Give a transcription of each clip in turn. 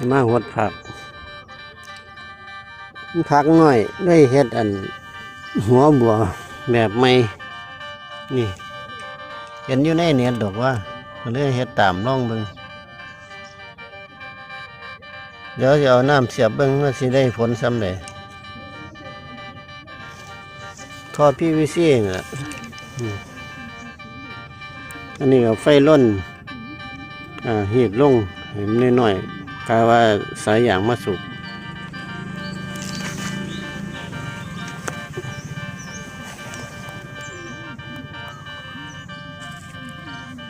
ມາຫົດຜັກ ຜັກນ້ອຍ ເລີຍເຮັດອັນຫົວບົວແບບໃໝ່ ນີ້ ເຫັນຢູ່ໃນເນັດດອກວ່າ ກໍເລີຍເຮັດຕາມ ລອງເບິ່ງ. ດຽວຊິເອົານ້ຳສຽບເບິ່ງວ່າຊິໄດ້ຜົນສ່ຳໃດ. ທໍ່ພີວີຊີນີ້ລະ ອືມ ອັນນີ້ກໍໄຟລົນ ອ່າ ຮີດລົງໃຫ້ມັນນ້ອຍໆ ກະວ່າສາຍຢາງມາສູບ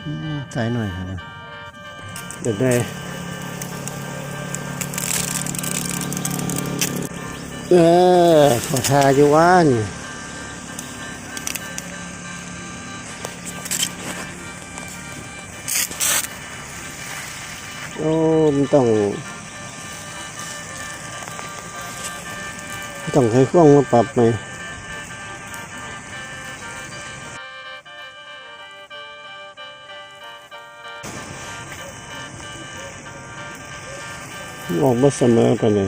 ອືມ ສາຍໜ້ອຍ ເປັນໄດ ເອີ ເຂົ້າທ່າຢູ່ຫວານີ້. ໂອ້ ມັນຕ້ອງ ຕ້ອງໃຊ້ຄວງມາປັບໃໝ່. ອອກບໍ່ສະເໝີປານໃດ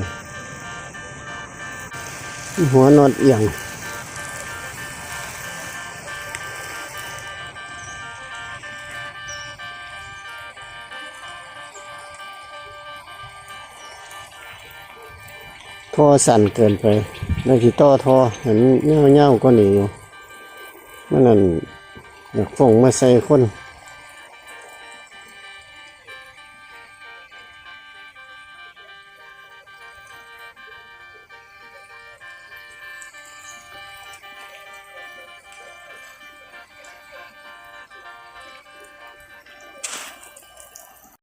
ຫົວນັອດອຽງ. ທໍ່ສັ້ນເກີນໄປ ແລ້ວຊິຕໍ່ທໍ່ໃຫ້ມັນຍາວໆກວ່ານີ້ຢູ່ ມັນນັ້ນ ຢາກຟົງມາໃສ່ຄົນ